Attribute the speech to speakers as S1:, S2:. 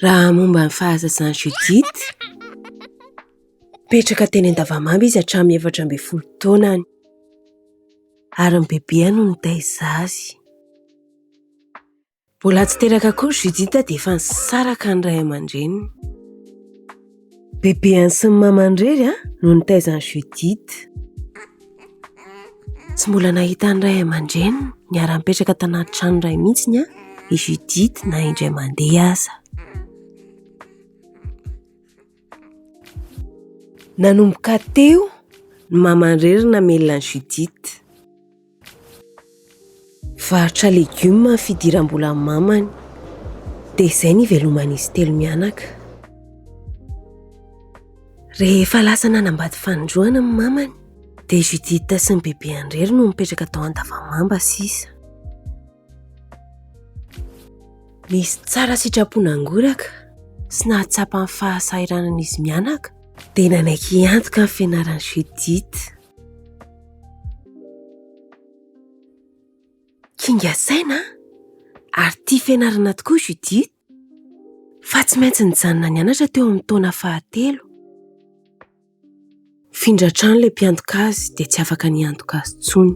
S1: Raha momba ny fahazazan'i Judith, nipetraka teny Andavamamba izy hatramin'ny 14 taonany ary ny bebeany no nitaiza azy. Mbola tsy teraka akory Judith dia efa nisaraka ny ray aman-dreniny. Bebeany sy ny mamany irery no nitaiza an'i Judith. Tsy mbola nahita ny ray aman-dreniny niara-nipetraka tanaty trano iray mihitsy i Judith na indray mandeha aza. Nanomboka teo ny mamany irery namelona an'i Judith. Varotra legioma ny fidiram-bolan'ny mamany. Dia izay ny iveloman'izy telo mianaka. Rehefa lasa nanambady fanindroany ny mamany, dia Judith sy ny bebeany irery no nipetraka tao Andavamamba sisa. Nisy tsara sitrapo nangoraka sy nahatsapa ny fahasahiranan'izy mianaka, dia nanaiky hiantoka ny fianaran'i Judith. Kinga saina ary tia fianarana tokoa Judith fa tsy maintsy nijanona nianatra teo amin'ny taona fahatelo. Nifindra trano ilay mpiantoka azy dia tsy afaka niantoka azy intsony.